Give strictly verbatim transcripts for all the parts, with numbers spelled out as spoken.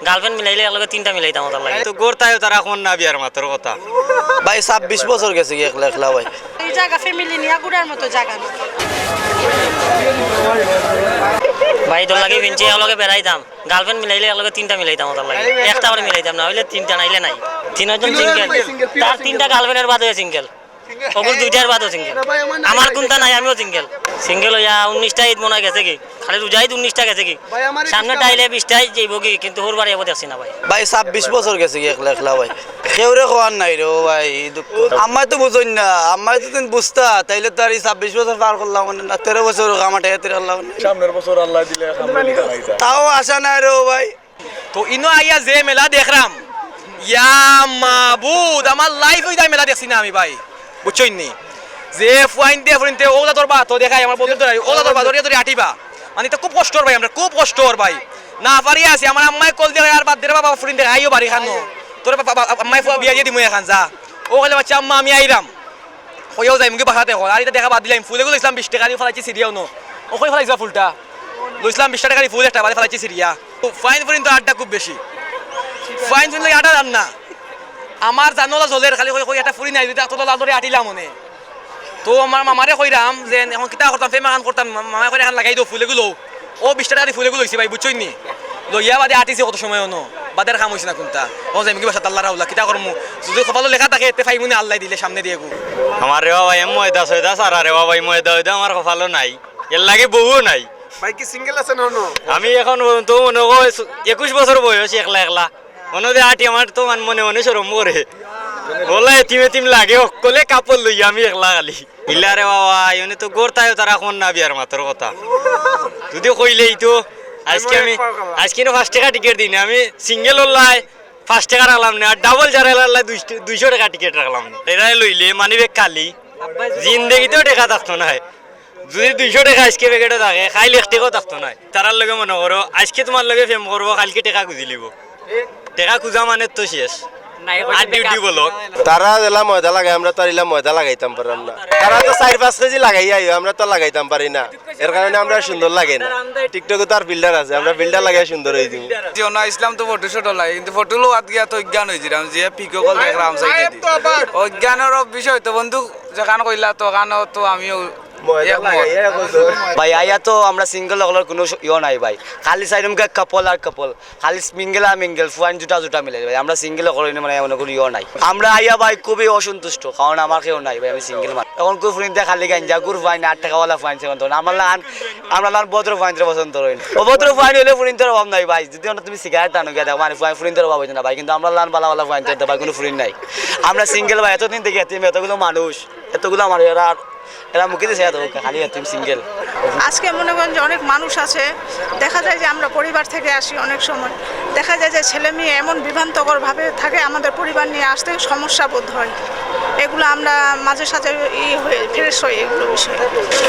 গার্লফ্রেন্ড মিলাইলে একলগে তিনটা মিলাইতাম, অতার লাগি। তো গড়তায়ও তারা কোন না বিয়ার মাতর কথা। ভাই, ছাব্বিশ বছর গেছে কি একলা একলা ভাই। এই জাগা ফ্যামিলি নিয়া ঘুরার মতো জাগা না। ভাই, তোর লাগি ফিনছি, একলগে বেড়াইতাম। গার্লফ্রেন্ড মিলাইলে একলগে তিনটা মিলাইতাম, অতার লাগি। একটা করে মিলাইতাম, না অইলে তিনটা, নাইলে নাই। তিনজন সিঙ্গেল। তার তিনটা গার্লফ্রেন্ডের বাদে সিঙ্গেল। অগুর দুইটার বাদও সিঙ্গেল। আমার কুনটা নাই, আমিও সিঙ্গেল। সিঙ্গেল অইয়া উনিশটা ঈদ মনে অয় গেছে কি, খালি রোজা ঈদ উনিশটা গেছে কি। সামনে টাইলে বিশটা যাইব কি, কিন্তু হউর বাড়ি আবার দেখছি না ভাই। ভাই, ছাব্বিশ বছর গেছে কি একলা একলা ভাই। কেউরে কওয়ার নাই রে ও ভাই, এই দুঃখ। আম্মায় তো বুঝইন না, আম্মায় যদি বুঝতা, তাইলে তো আর এই ছাব্বিশ বছর পার করলাম অনে না, তেরো বছর কামাটাইয়া তেরো আল্লাহ। সামনের বছর আল্লাহ দিলে আলহামদুলিল্লাহ। তাও আশা নাই রে ও ভাই। তো ইনো আইয়া যে মেলা দেখরাম, ইয়া মাবুদ, আমার লাইফ অইতা মেলা দেখছি না আমি ভাই, বুঝছইন নি? যে ফুয়াইন দে ফুরিনতে ওলা তোর বা তো দেখাই আমার বন্ধু ধরাই, ওলা তোর বা ধরিয়া ধরি আটিবা। মানে, ইটা খুব কষ্টর ভাই, আমরা খুব কষ্টর ভাই। না পারি আছি, আমার আম্মায় কল দিয়ে আর বাদ দে রে বাবা, ফুরিন দেখাইও বাড়ি খানো। তোর বাবা, বাবা, আম্মায় ফুয়া বিয়া দিয়ে দিমু এখান যা। ও কইলে, "বাচ্চা আম্মা, আমি আইরাম।" কইয়াও যাইমুগি বাসাত অখন। আর ইটা দেখা বাদ দিলাম, ফুলেগুলো ইসলাম বিশ টাকা দিয়ে ফালাইছি সিরিয়াও নো। ও কই ফালাইছিবা ফুলটা? লইছিলাম বিশ টাকা দিয়ে ফুল একটা, বাদে ফালাইছি সিরিয়া। তো ফাইন ফুরিন তো আড্ডা খুব বেশি। ফাইন ফুরিন লাগে আড্ডা জান না। আমার জানোলা জ্বলের খালি কই, কই একটা ফুরি নাই, যদি এতলা লাল ধরে আটিলাম অনে। তো আমার মামারে কইরাম যে অখন কিতা করতাম, ফেম আহান করতাম, মা-, মামায় কইরা এখান লাগাই দেও ফুলেগুলো। ও বিশ টাকা দিয়ে ফুলেগুলো লইছি ভাই, বুঝছইন নি? লইয়া বাদে আটিছি কত সময় অনো, বাদের কাম অইছে না কুনটা। ও যাইমুগি বাসাত আল্লাহ রাহুল্লাহ, কিতা করমু? যদি কপালো লেখা থাকে, এতে ফাইমুনে আল্লাহ দিলে সামনে দিয়ে গু। আমার রে বাবা, এম ময়দা সয়দা সারা রে বাবা, এই ময়দা অয়দা আমার কপালো নাই। এর লাগে বউও নাই। ভাই কি সিঙ্গেল আছেন অনো? আমি এখন পর্যন্ত মনে হয় একুশ বছর বয়স, একলা একলা। মনে হয় আটি আমার তো মান-, মনে মনে শরম করে। বলে এতিম এতিম লাগে, অকলে কাপড় লইয়া আমি একলা খালি। ইলা রে বাবা, ইনে তো গড়তায়ও তারা কোন না বিয়ার মাতর কথা। যদি কইলেই তো, আজকে আমি, আজকে না পাঁচ টাকা টিকিট দিই না, আমি সিঙ্গেল অল্লাই পাঁচ টাকা রাখলাম না, আর ডাবল যারা অল্লাই দুইশো, দুইশো টাকা টিকিট রাখলাম না। এরাই লইলে মানি ব্যাগ খালি, জিন্দেগিতেও টাকা থাকতো না। যদি দুইশো টাকা আজকে প্যাকেটে থাকে, খাইলে এক টাকাও থাকতো না। তারার লগে মনে করো, আজকে তোমার লগে প্রেম করবো, কালকে টাকা খুঁজি লিব। টাকা খুঁজা মানে তো শেষ। আর ডিউটি বলো। তারা যেলা ময়দা লাগায়, আমরা তো আর ইলা ময়দা লাগাইতাম পারলাম না। তারা তো চার পাঁচ কেজি লাগাই আইও, আমরা তো লাগাইতাম পারি না, এর কারণে আমরা সুন্দর লাগে না। টিকটকে তো আর ফিল্টার আছে, আমরা ফিল্টার লাগাই সুন্দর হয়ে দিই। জি, অনো আইসলাম তো ফটো শটো লাগে, কিন্তু ফটো লো আত গিয়া তো অজ্ঞান হয়ে যাইরাম, যে পিক কল দেখলাম সাইডে দি। অজ্ঞানের বিষয় তো বন্ধু যেখান কইলা তো ওখানে তো আমিও ময়দা একমত। লাগাইয়া এখন তো। ভাই, আইয়া তো আমরা সিঙ্গেল অকলর কোনো স-, ইয়ো নাই ভাই, খালি চাইরুমগা কাপল আর কাপল। খালি মিঙ্গেল আর মিঙ্গেল, ফুয়াইন জুটা জুটা মিলে ভাই। আমরা সিঙ্গেল অকল অইনে মানে এমন কোনো ইয়ো নাই। আমরা আইয়া ভাই খুবই অসন্তুষ্ট, কারণ আমার কেউ নাই ভাই, আমি সিঙ্গেল মানুষ। এখন কই ফুরিনতে খালি গাঞ্জা গুর ফুয়াইন, আট টাকাওয়ালা ফুয়াইন সেখান তো না। আমার লান, আমরা লান ভদ্র ফুয়াইনরে পছন্দ করি। অভদ্র ফুয়াইন হইলে ফুরিনতর অভাব নাই ভাই। যদি অনো তুমি সিগারেট টানো গিয়া দেখো, মানে ফুয়াইন ফুরিনতর অভাব হইতো না ভাই, কিন্তু আমরা লান বালা বালা ফুয়াইন তো ভাই কোনো ফুরিন নাই। আমরা সিঙ্গেল ভাই, এতদিন দেখি এতিম, এতগুলো মানুষ, এতগুলো আমার এরা, এরা মুখে দিছে এত খালি এতিম সিঙ্গেল। আজকে মনে করেন যে অনেক মানুষ আছে, দেখা যায় যে আমরা পরিবার থেকে আসি, অনেক সময় দেখা যায় যে ছেলে মেয়ে এমন বিভ্রান্তকরভাবে থাকে, আমাদের পরিবার নিয়ে আসতে সমস্যা বোধ হয়। এগুলো আমরা মাঝে সাঝে ই হয়ে ফ্রেশ হই এগুলো বিষয়ে।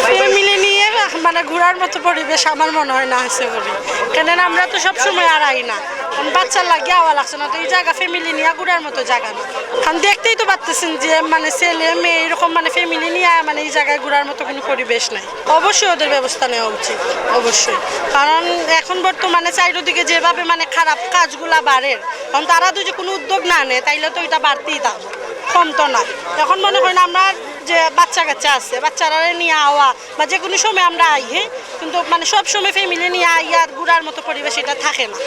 ফ্যামিলি নিয়ে মানে ঘোরার মতো পরিবেশ আমার মনে হয় না আছে বলে, কেননা আমরা তো সব সময় আর আই না। কারণ বাচ্চার লাগিয়া আওয়া লাগছে না, তো এই জায়গা ফ্যামিলি নিয়ে ঘোরার মতো জায়গা না। কারণ দেখতেই তো পারতেছেন যে মানে ছেলে মেয়ে এরকম মানে ফ্যামিলি নিয়ে মানে এই জায়গায় ঘোরার মতো কোনো পরিবেশ নাই। অবশ্যই ওদের ব্যবস্থা নেওয়া উচিত, অবশ্যই। কারণ এখন বর্তমানে চারিদিকে যেভাবে মানে খারাপ কাজগুলা বাড়ের, কারণ তারা যদি কোনো উদ্যোগ না নেয় তাইলে তো এটা বাড়তেই থাকবে, কমতো না। এখন মনে করেন আমরা যে বাচ্চা কাচ্চা আছে, বাচ্চারা নিয়ে আওয়া বা যে কোনো সময় আমরা আই, হ্যাঁ, কিন্তু মানে সব সময় ফ্যামিলি নিয়ে আই আর ঘোরার মতো পরিবেশ এটা থাকে না।